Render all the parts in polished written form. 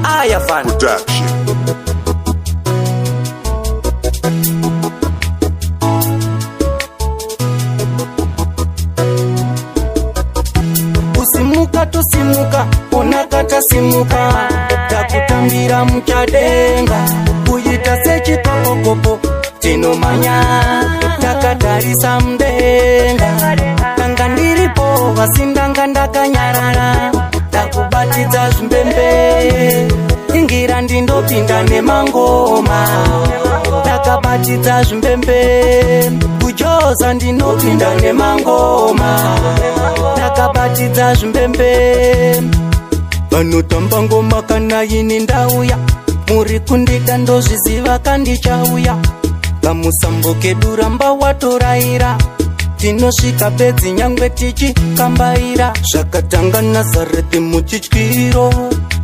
Ayavan Production. Kusimuka tosimuka, onaka tasimuka, takutambira muchadenga, kuita sechikopokopo tinomanya takatarisa mudenga. Kanga ndiripo asi ndanga ndakanyarara, takubatidza zvimbembe, ingira ndindopinda nemangoma, takabatidza zvimbembe, kujoza ndinopinda nemangoma, takabatidza zvimbembe. Vanotamba ngoma kana ini ndauya, muri kundida ndozviziva kandichauya. Kamusambo kedu ramba watoraira, tinosvika bedzi nyangwe tichikambaira. Zvakatanga Nazareti muchityiro,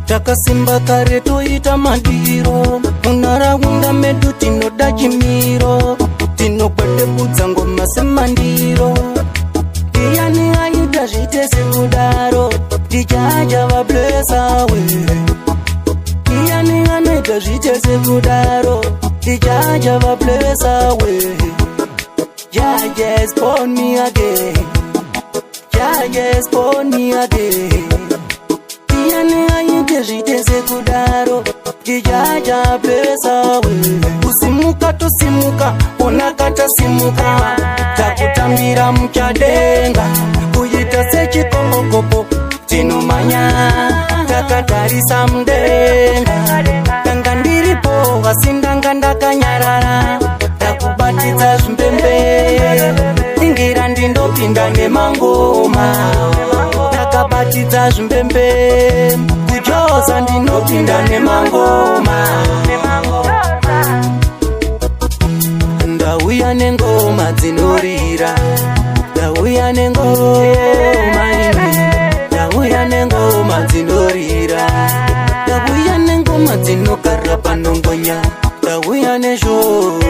takasimba kare toita madiro. Munharaunda medu tinoda chimiro, tinogwadebudza ngoma semandiro. Ndiani aita zviite sekudaro? Ndichacha vablesawe. Ndiani anoita zviite sekudaro? Ndichacha vablesawe. Jah just born me again. Jah just born me again. Ndiani aite zviite sekudaro? Ndichacha blesawe. Kusimuka tosimuka, onaka tasimuka, takutambira muchadenga, kuita sechikopokopo tinomanya takatarisa mudenga. Kanga ndiripo asi ndanga ndakanyarara, takubatidza zvimbembe, ingira ndindopinda nemangoma, takabatidza zvimbembe, kujoza ndinopinda nemangoma. Ndauya nengoma dzinorira, ndauya nengoma ini, ndauya nengoma dzinorira, ndauya nengoma dzinogara panongonya, ndauya nezvoko,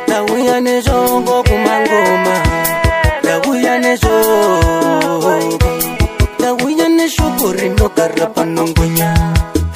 ndauya nezvongo kumangoma, ndauya nezvoko, ndauya neshoko rinogara panongonya.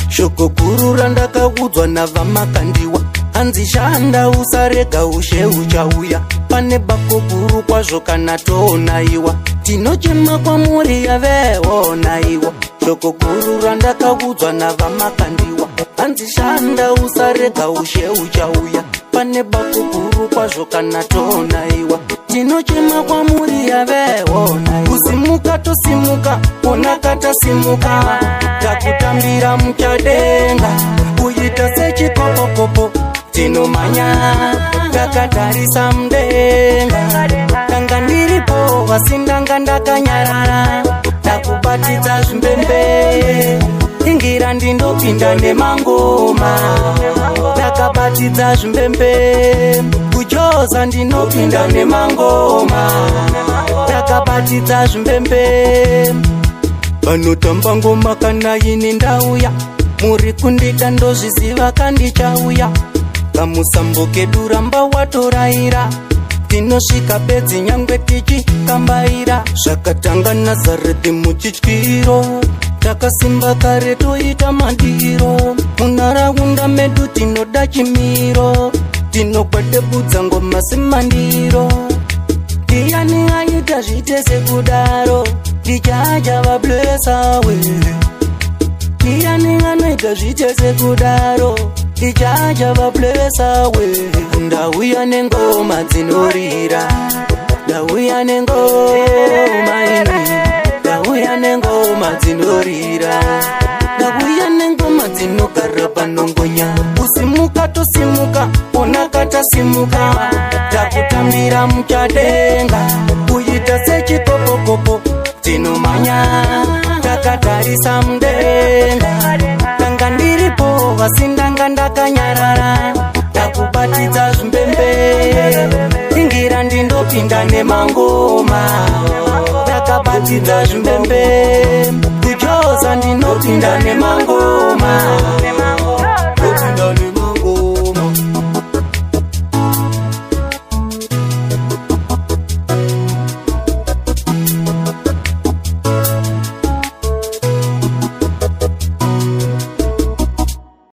Shoko guru randakaudzwa navaMakandiwa, hanzi shanda usarega, ushe uchauya. Pane bako guru kwazvo kana toonaiwa, tinochema kwamuri yaveonaiwa. Shoko guru randakaudzwa navaMakandiwa, hanzi shanda usarega, ushe uchauya. Pane bako guru kwazvo kana toonaiwa, tinochema kwamuri yaveonaiwa. Kusimuka tosimuka, onaka tasimuka, takutambira muchadenga, kuita sechikopokopo tinomanya takatarisa mudenga. Kanga ndiripo asi ndanga ndakanyarara, takubatidza zvimbembe, ingira ndindopinda nemangoma, takabatidza zvimbembe, kujoza ndinopinda nemangoma, takabatidza zvimbembe. Vanotamba ngoma kana ini ndauya, muri kundida ndozviziva kandichauya. Kamusambo kedu ramba watoraira, tinosvika bedzi nyangwe tichikambaira. Zvakatanga Nazareti muchityiro, takasimba kare toita madiro. Munharaunda medu tinoda chimiro, tinogwadebudza ngoma semandiro. Ndiani aita zviite sekudaro? Ndichacha vablesawe. Ndiani anoita zviite sekudaro? Ndichacha vablesawe. Ndauya nengoma dzinorira, ndauya nengoma ini, ndauya nengoma dzinorira, ndauya nengoma dzinogara panongonya. Kusimuka tosimuka, onaka tasimuka, takutambira muchadenga, kuita sechikopokopo tinomanya takatarisa mudenga. Kanga ndiripo asi ndanga ndakanyarara, takubatidza zvimbembe, ingira ndindopinda nemangoma, takabatidza zvimbembe.